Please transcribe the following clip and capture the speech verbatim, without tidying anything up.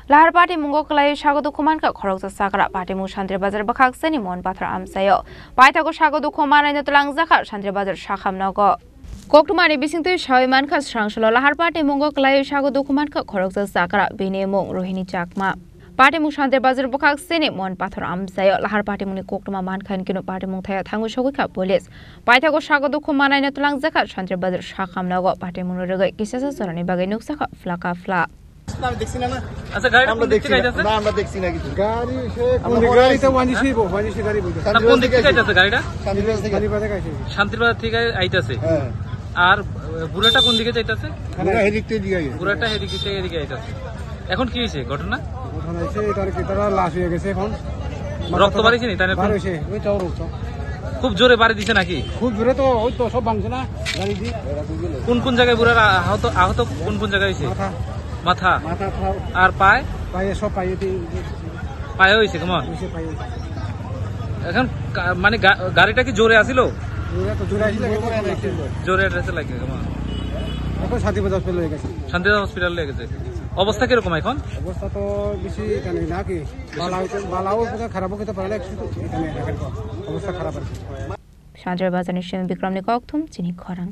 Lahar patimungo kwlaiwi sago dukhu mankha khoroksa chakra. Patimung Santri Bazar bwkhak seni Mon Pathor amchaio. Paithago sago dukhu manai no twlangjakha Santri Bazar sakham nogo. Koktwmani bisingtwi sawi mankha srangsolo Lahar patimungo kwlaiwi sago dukhu mankha khoroksa chakra, bini mung Rohini Chakma. Patimung Santri Bazar bwkhak seni Mon Pathor amchaio. Lahar patimungni koktwma mankha hinkhe no patimung thaya thango sogwi kha police. Paithago sago dukhu manai no twlangjakha Santri Bazar sakham nogo. Patimung no rwgwi kisasa jorani bagwi nukjakha phlaka phla. আমি দেখছি না, না। আচ্ছা, গাড়িটা আমরা কোন দিক দেখছি থেকে না। আইতাছে? না, আমরা দেখছি না কিছু। গাড়ি সে কোন আমরা দিকে পরে আইছে? আইছি। ওয়ান জি সি বো, ওয়ান জি সি গাড়ি বইছে। হ্যাঁ, কোন দিক থেকে আইতাছে গাড়িটা? শান্তিবাজার থেকে। শান্তিবাজার থেকে আইছে। শান্তিবাজার থেকে আইতাছে। আর, আহ, বুড়াটা কোন দিকে যাইতাছে? বুড়া হেদিক থেকে দিকে আইছে। বুড়াটা হেদিক থেকে এদিকে আইতাছে। এখন কি হয়েছে ঘটনা? ঘটনা হয়েছে, এটার কি, তারা লাশ হয়ে গেছে এখন। রক্ত বাড়িছে নি? তাহলে বার হয়েছে, ওই তো রক্ত। খুব জোরে বাড়ি দিছে নাকি? খুব জোরে তো, ওই তো সব ভাঙছে না, গাড়ি দিয়ে। কোন কোন জায়গায় বুড়ার আহত, আহত কোন কোন জায়গায় হয়েছে? মাথা। মাথা। মাথা, পাও। আর পায়ে? পায়ে, সব পায়ে দিয়ে। পায়ে হয়েছে কেমন? হয়েছে পায়ে। এখন কা-, মানে গা-, গাড়িটা কি জোরে আসিল? জোরে তো জোরে আসিল, কিন্তু জোরে আসিল লাগে কেমন? এখন শান্তিবাজার হসপিটাল হয়ে গেছে। শান্তিবাজার হসপিটাল হয়ে গেছে। অবস্থা কিরকম এখন? অবস্থা তো বেশি এখানে নাকি? বালা হইতে, বালাও হইতে পারে, খারাপও হইতে পারে, একটু এখানে রাখার পর অবস্থা খারাপ আর কি। Santri Bazarni simi Bikramni kokthum chini khorang.